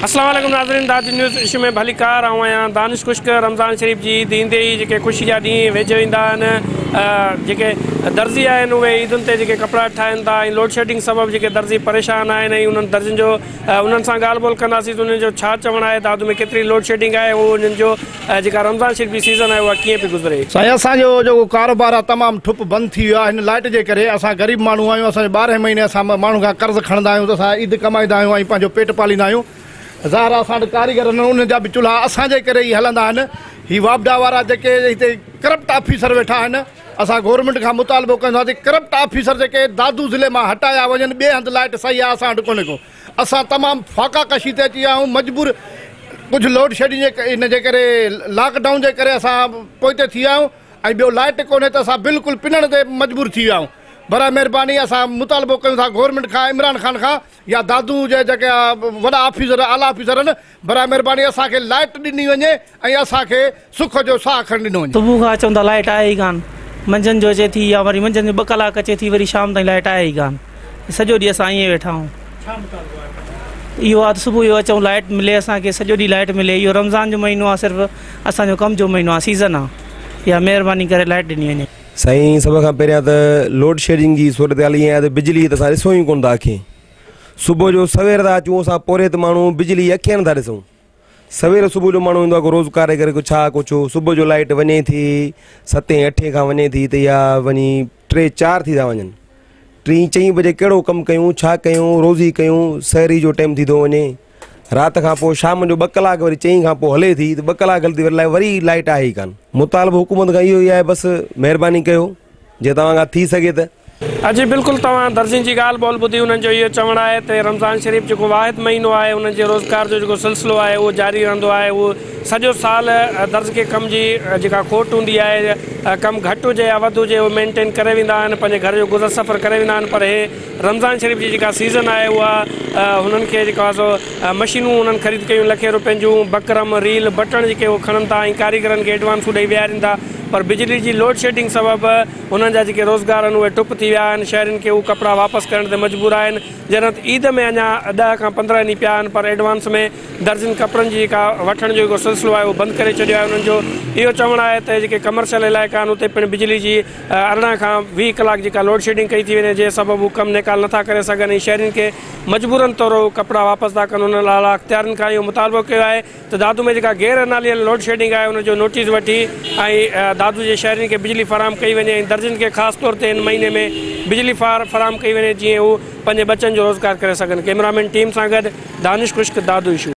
اسلام عليڪم ناظرين دادو نيوز اشو ۾ ڀليڪار آئون آهيان دانش خشڪ رمضان شريف جي عيد ايندي ئي جيڪي خوشي جا ڏينهن ويجهو ايندا آهن جيڪي درزي آهن اهي عيدن تي جيڪي ڪپڙا ٺاهن ٿا ۽ لوڊشيڊنگ سبب جيڪي درزي پريشان آهن ۽ انهن درزين جو انهن سان ڳالهه ٻولهه ڪنداسين ته انهن جو ڇا چوڻ آهي دادو ۾ ڪيتري لوڊشيڊنگ آهي ۽ انهن جو جيڪا رمضان شريف جي سيزن آهي اها ڪيئن پئي گذري. سائين اسان جو جيڪو ڪاروبار آهي تمام ٺپ بند ٿي ويو آهي هن لائٽ جي ڪري اسان غريب ماڻهو آهيون اسان جو ٻارهين مهيني اسان ماڻهن کان قرض کڻندا آهيون ته اسان عيد ڪمائيندا آهيون ۽ پنهنجو پيٽ پاليندا آهيون ظاهر آهي اسان وٽ ڪاريگر آهن انهن جا به چلها اسان جي ڪري ئي هلندا آهن هي واپڊا وارا جيڪي هتي ڪرپٽ آفيسر ويٺا آهن اسان گورنمينٽ کان مطالبو ڪيون ٿا ته ڪرپٽ آفيسر جيڪي دادو ضلعي مان هٽايا وڃن ٻئي هنڌ لائٽ صحيح آهي اسان وٽ ڪونهي ڪو اسان تمام فاقا ڪشي تي اچي ويا آهيون مجبور ڪجهه لوڊ شيڊنگ جي ان جي ڪري لاڪ ڊائون جي ڪري اسان پوئتي ٿي ويا آهيون ۽ ٻيو لائٽ ڪونهي ته اسان بلڪل پنڻ تي مجبور ٿي ويا آهيون براء مهرباني اسان مطالبو ڪيون ٿا گورنمينٽ کان عمران خان کان يا دادو جي جيڪي وڏا آفيسر اعليٰ آفيسر آهن براء مهرباني اسان کي لائٽ ڏني وڃي ۽ اسان کي سک جو ساهه کڻڻ ڏنو وڃي. صبح کان اچون ته لائٽ آهي ئي ڪانه. منجهند جو اچي ٿي يا وري منجهند جو ٻه ڪلاڪ اچي ٿي وري شام تائين لائٽ آهي ئي ڪانه. سڄو ڏينهن اسان ائين ئي ويٺا آهيون. ڇا مطالبو آهي پنهنجو؟ اهو آهي ته صبح جو اچون لائٽ ملي اسان کي سڄو ڏينهن لائٽ ملي. اهو رمضان جو مهينو آهي صرف اسان جو ڪم جو مهينو آهي سيزن آهي. اها مهرباني ڪري لائٽ ڏني وڃي. سائين سڀ کان پهريان ته لوڊ شيڊنگ جي صورتحال ائين آهي ته بجلي ته اسان ڏسون ئي ڪونه ٿا اکين. صبح جو سوير ٿا اچون اسان پورهيت ماڻهو بجلي اکين نٿا ڏسون سوير صبح جو ماڻهو ايندو آهي ڪو روز ڪاري ڪري ڪو ڇا ڪو ڇو صبح جو لائٽ وڃي ٿي ستين اٺين کان وڃي ٿي ته اها وڃي ٽي چار ٿي ٿا وڃن ٽين چئين بجي ڪهڙو ڪم ڪيون ڇا ڪيون روزي ڪيون سحري جو ٽيم ٿي ٿو وڃي رات کان پوء شام جو ٻه ڪلاڪ وري چئين کان پوء هلي ٿي ته ٻه ڪلاڪ هلي ٿي وري وري لائٽ آهي ئي ڪانه مطالبو حڪومت کان اهو ئي آهي بس مهرباني ڪيو جي توهان کان ٿي سگهي ته. جي بلڪل توهان درزين جي ڳالهه ٻولهه ٻڌي انهن جو اهو چوڻ آهي ته رمضان شريف جيڪو واحد مهينو آهي انهن جي روزگار جو جيڪو سلسلو آهي اهو جاري رهندو آهي اهو سڄو سال درز کي ڪم جي جيڪا کوٽ هوندي آهي ڪم گهٽ هجي يا وڌ هجي اهو مينٽين ڪري ويندا آهن پنهنجي گهر جو گذر سفر ڪري ويندا آهن پر هي رمضان شريف جي جيڪا سيزن آهي اها هنن کي جيڪو آهي سو مشينون انهن خريد ڪيون لکين روپين جون بڪرم ريل بٽڻ جيڪي اهو کڻن ٿا ۽ ڪاريگرن کي ايڊوانسون ڏئي ويهارين ٿا پر بجلي جي لوڊشيڊنگ سبب انهن جا جيڪي روزگار آهن اهي ٺپ ٿي ويا آهن، شهرين کي هو ڪپڙا واپس ڪرڻ تي مجبور آهن، جڏهن ته عيد ۾ اڃا ڏهه کان 15 ڏينهن پيا آهن پر ايڊوانس ۾ درزين ڪپڙن جي جيڪا وٺڻ جو جيڪو سلسلو آهي اهو بند ڪري ڇڏيو آهي، انهن جو اهو چوڻ آهي ته جيڪي ڪمرشل علائقا آهن اتي پڻ بجلي جي 18 کان 20 ڪلاڪ جيڪا لوڊشيڊنگ ڪئي ٿي وڃي جنهن سبب هو ڪم نيڪال نٿا ڪري سگهن ۽ شهرين کي مجبورن طور هو ڪپڙا واپس ٿا ڪن، انهن اعليٰ اختيارين کان اهو مطالبو ڪيو آهي ته دادو ۾ جيڪا غير اعلانيل لوڊشيڊنگ آهي ان جو نوٽيس وٺي ۽ دادو جي شهرين کي بجلي فراهم ڪئي وڃي ۽ درزين کي خاص طور تي هن مهيني ۾ بجلي فراهم ڪئي وڃي جيئن هو پنهنجي ٻچن جو روزگار ڪري سگهن ڪئميرامين ٽيم سان گڏ دانش خشڪ دادو اشو.